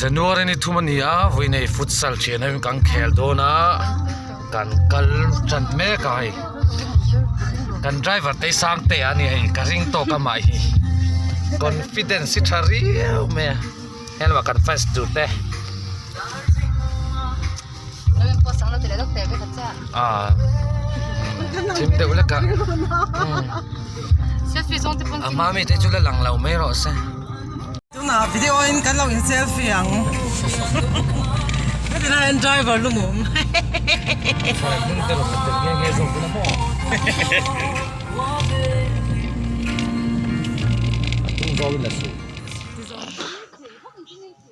January ni thum a ni a vawiinei futsal thian ho in kan khel dawn a kan kal tan mek a hei kan driver te hi sang te a ni hei ka ring tawk a mah hi confidence hi tha riau mai a helamah kan fans tur te ah thim deuh lek a a hma mi te chu la lang lo mai rawh se. Tunah video in kan lo in selfie ang heti lai hian driver lu mum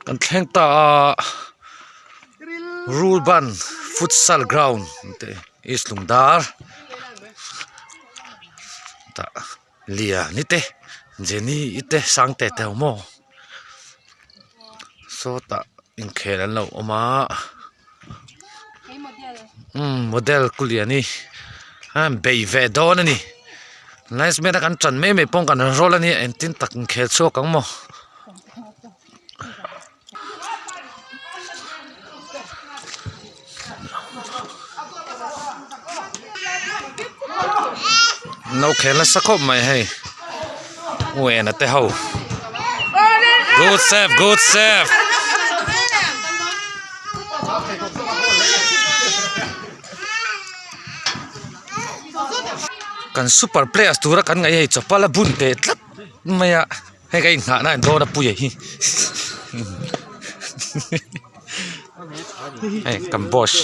Kan thleng ta a Rulban futsal ground te East Lungdar tah Liani te Jenny te Sangte te ho maw sawtah inkhel an lo awm a umm model ku Liani a bei ve dawn a ni nice man a kan tan mai mai pawh kan rawl a nia engtin tak inkhel chhuak ang maw. No khel nasa khawp mai hei uena te ho good save good save kan super players tura kan ngaih hei chawpal a bun teh tlat mai a. Hei ka inhnahna in dawn a pui a hi hei kan boss.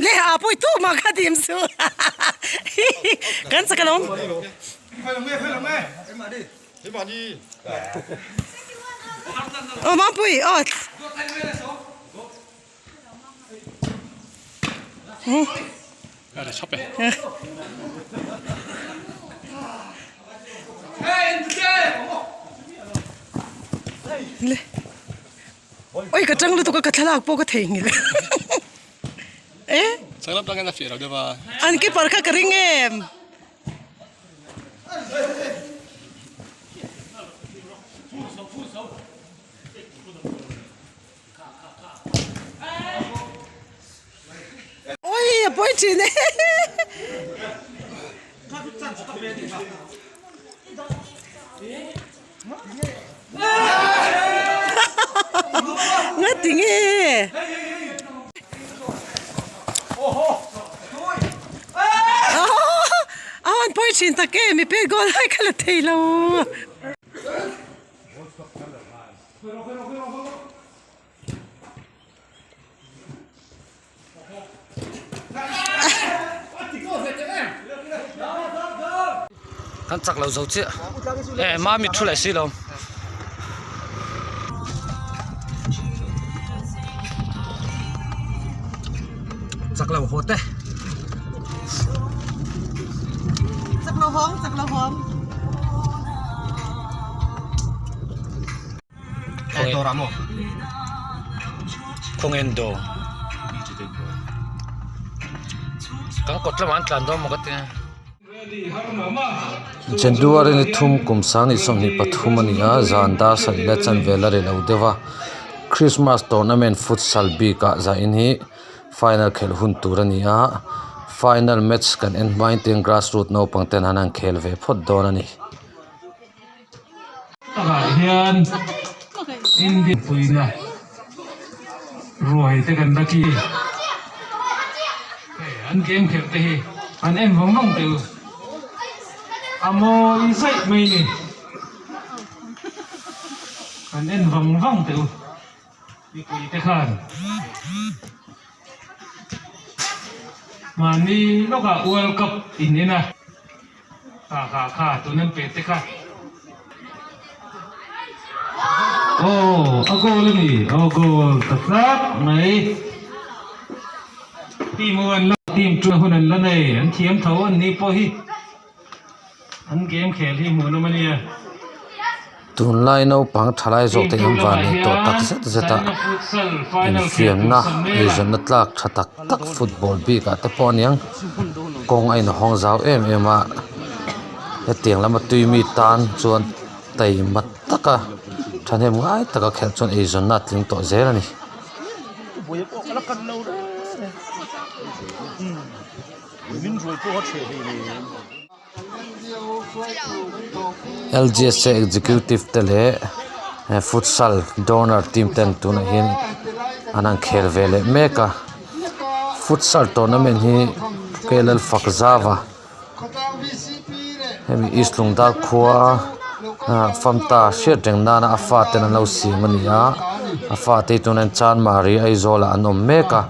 Le a pui tu ma kha dim su kan chak alom o ma pui o Le Oi ka tang lutuk a ka thlalak pawh ka theihnghilh e. Changlam tangin a fiah lo deuh a. An keeper kha ka ring em. Oi a pawi thin e. Nga ti nge A han pawi thin tak e mi pet goal lai kha la thei lo. Kan chak lo zo chiah e mami thu leh si lo. Chak lo haw te. Chak lo hawng chak lo hawng. Khawngen do kan kawt lamah an tlan dawn maw ka ti a. January ni thum kum 2023 a ni a zan dar sarih la chanve la ri lo deuh a Christmas tournament futsal bik ah zain hi final khelh hun tur a ni a final match kan en hmain tin grass root naupang ten an han khel ve phawt dawn a ni. Takah hian India puina ruai te kan la ki hei an game khelh te hi an en vang vang teh u a mawi zaih mai ni an en vang vang teh u mipui te khan mahni lawkah world cup in en a. Kha kha kha tun an pe te kha. Aw a goal a ni aw goal ta tlat mai. Team u an la team chu hun an la nei an thiam tho an ni pawh hi. An game khel hi hmuhnawm a nia. Tunlai naupang thalai zawk te hian van neih tawh tak zet zet a infiamna eizawnna tlak tha tak tak football bik ah te pawh a niang kawng a inhawng zau em em a hetiang lama tui mi tan chuan taima taka thahnem ngai taka khelh chuan eizawnna a tling tawh zel a ni. L_G_S_A executive te leh futsal donor team ten tunah hian an han khel ve leh mek a futsal tournament hi K_L_Fakzava hemi east lungdar khua ah famta hriat reng nana a fate an lo siam a ni a a fate hi tunah hian chanmari Aizawl ah an awm mek a.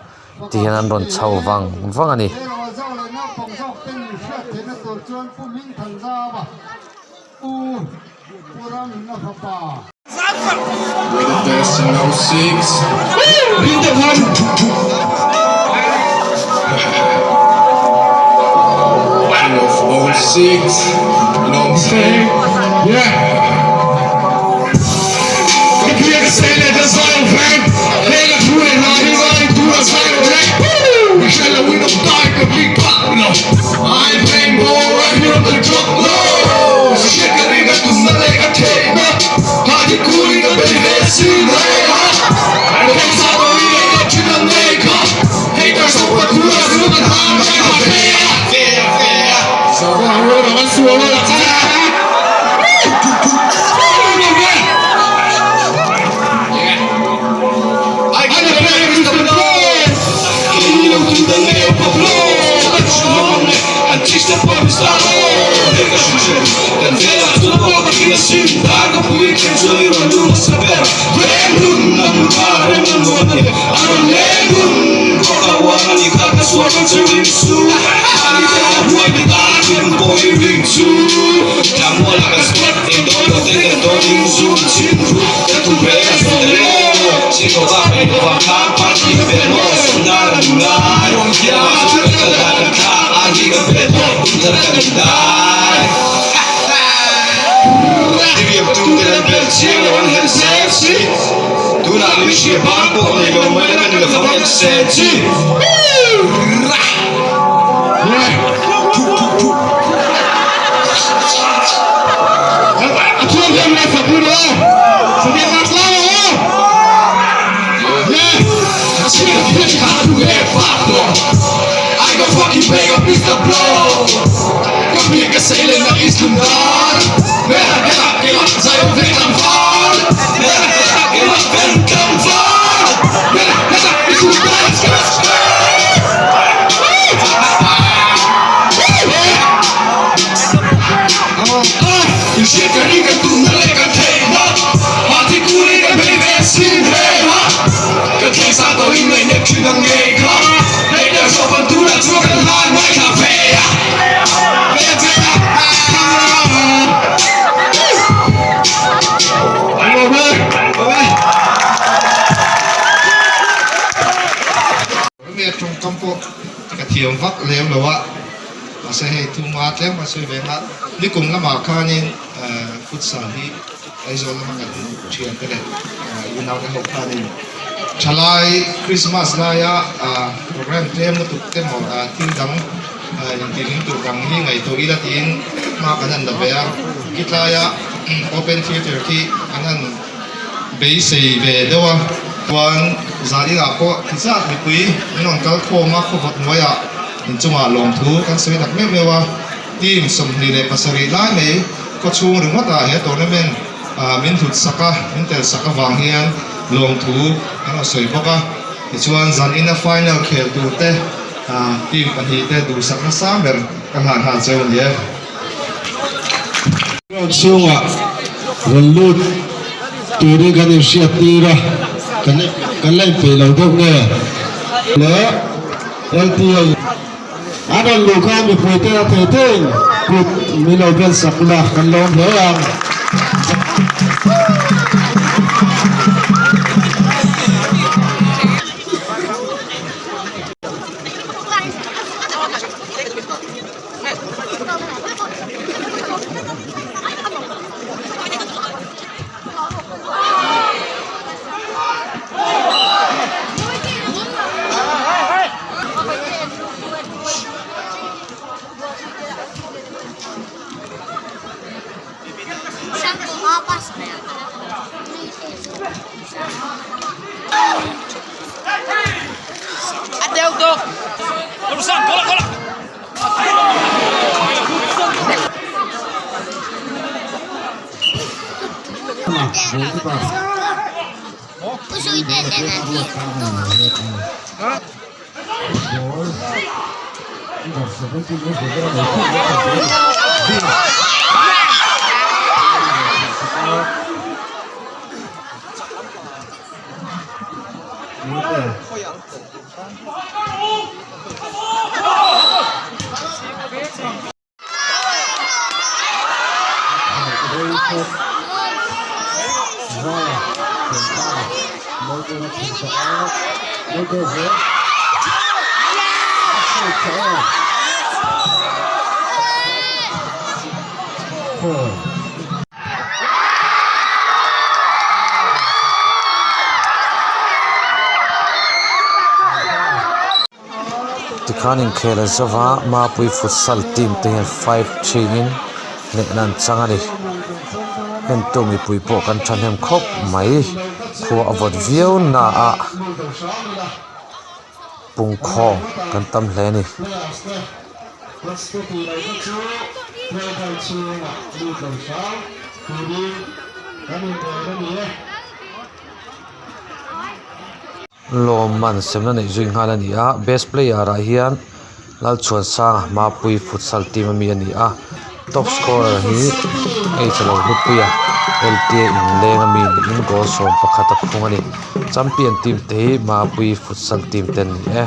Ti hian an rawn chho vang vang a ni. Rami a tawngkam pawh ka thiam vak lem lo a, mahse hei thuma tlem a sawi ve nga, nikum lamah khanin futsal hi Aizawl lama kan thiante leh unaute ho khanin thalai Christmas laia program tlem lutuk te maw thil dang intihlim tur dang hi ngaihtuah ila tiin hma kan han la ve a, khitlaia open theatre khi an han beisei ve deuh a, chuan zan inah pawh ti zat mipui min rawn kal khawm a, khawvawt hnuaiah inchungah lawmthu kan sawi tak meuh meuh a, team 27 lai mai khawchhung ringawtah he tournament ah min hlut sak a, min tel sak avang hian lawmthu kan rawn sawi bawk a, tichuan zan ina final khel tur te ah team pahnih te duhsak nasa ber ka nghah nghal cheu a ni e. Ground chhungah rawn lut turin kan inhriat tir a, kan la inpeih lo deuh nge le LTA an rawn luh khan mipui te a thei theiin kut min lo vel sak la kan lawm hle ang. Tikhan inkhel a zova Mapui futsal team te hian 5-3 in hnehna an chang a ni. Entu mipui pawh kan thahnem khawp mai khua a vawt viau na ah pungkhawm kan tam hle a ni. Lawmman semna neih zui nghal a ni a best player ah hian Lalchhuansanga Mapui futsal team ami a ni a top scorer hi H alo hlupui a L T a inleng ami niin goal 11 a khung a ni champion team te hi Mapui futsal team te an ni e.